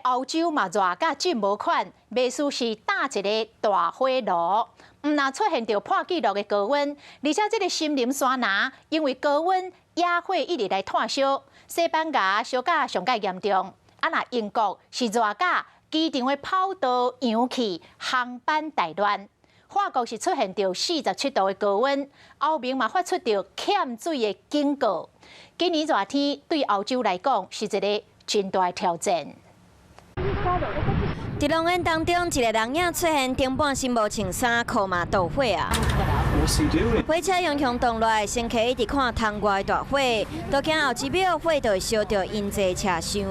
歐洲嘛熱佮真無款，袂輸是罩一个大火爐。毋但出現著破紀錄的高溫，而且這个森林山林因為高溫野火一直來湠燒。西班牙燒甲上蓋嚴重，啊若英國是熱甲機場的跑道揚起，航班大亂。法國是出現著47度的高溫，歐盟嘛發出著欠水的警告。今年熱天對歐洲來講是一个真大的挑戰。佇濃煙當中，一个人影出現，頂半身無穿衫，褲嘛著火啊！火車雄雄動來，乘客一直看窗外大火，都驚後一秒火就會燒著𪜶坐車廂。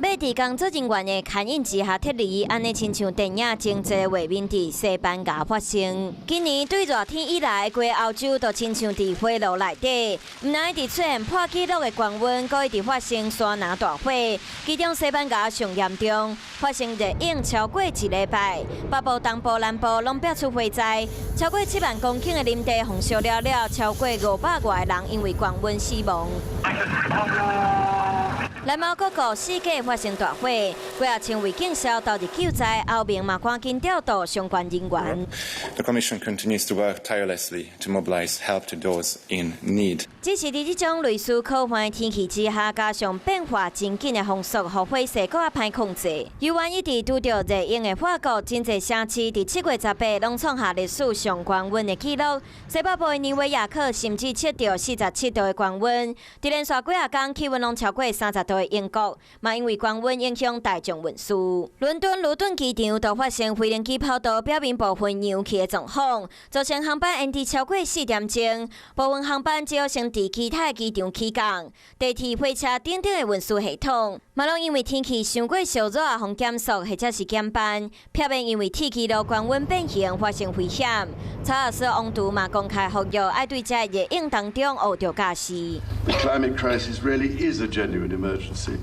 欲佇工作人員的牽引之下撤離，按呢親像電影情節畫面佇西班牙發生。今年對熱天以來，規歐洲都親像佇火爐內底，毋但一直出現破紀錄的高溫，閣一直發生山林大火。其中西班牙上嚴重，發生熱湧超過一禮拜，北部、東部、南部攏爆出火災，超過7萬公頃的林地予燒了了，超過500外人因為高溫死亡。南歐各國四界發生大火，幾仔千位警消投入救災，歐盟嘛趕緊調度相關人員。 The Commission continues to work tirelessly to mobilize help to those in need. 只是佇這種類似科幻的天氣之下，加上變化真緊的風速，予火勢閣較歹控制。猶原一直拄著熱湧的法國，真濟城市佇7月18攏創下歷史上高溫的紀錄。西北部的尼維亞克甚至測著47度的高溫，佇連續幾仔工氣溫攏超過30度的英國，嘛因為高溫影響大眾運輸。倫敦盧頓機場就發生飛行機跑道表面部分揚起的狀況，造成航班延遲超過4點鐘，部分航班只好先佇其他機場起降。地鐵、火車等等的運輸系統，嘛攏因為天氣傷過燒熱，予減速或者是減班，避免因為鐵軌路高溫變形發生危險。查爾斯王儲嘛公開呼籲，愛對這熱湧當中學著駕駛。 The climate crisis really is a genuine emergency.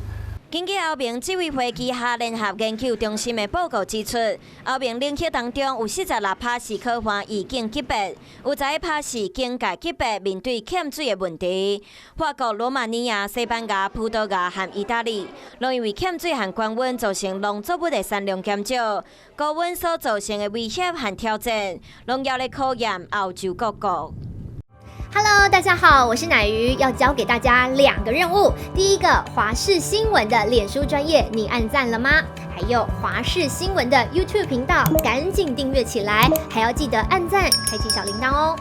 根據歐盟執委會旗下聯合研究中心的報告指出，歐盟領域當中有46%是可犯預警級別，有11%是警戒級別，面對欠水的問題。法國、羅馬尼亞、西班牙、葡萄牙和意大利，攏因為欠水和高溫造成農作物的產量減少，高溫所造成的威脅和挑戰，攏猶咧考驗歐洲各國。 Hello，大家好，我是乃瑜，要交給大家兩個任務。第一個，華視新聞的臉書專頁，你按讚了嗎？還有華視新聞的 YouTube 頻道，趕緊訂閱起來，還要記得按讚，開啟小鈴鐺哦。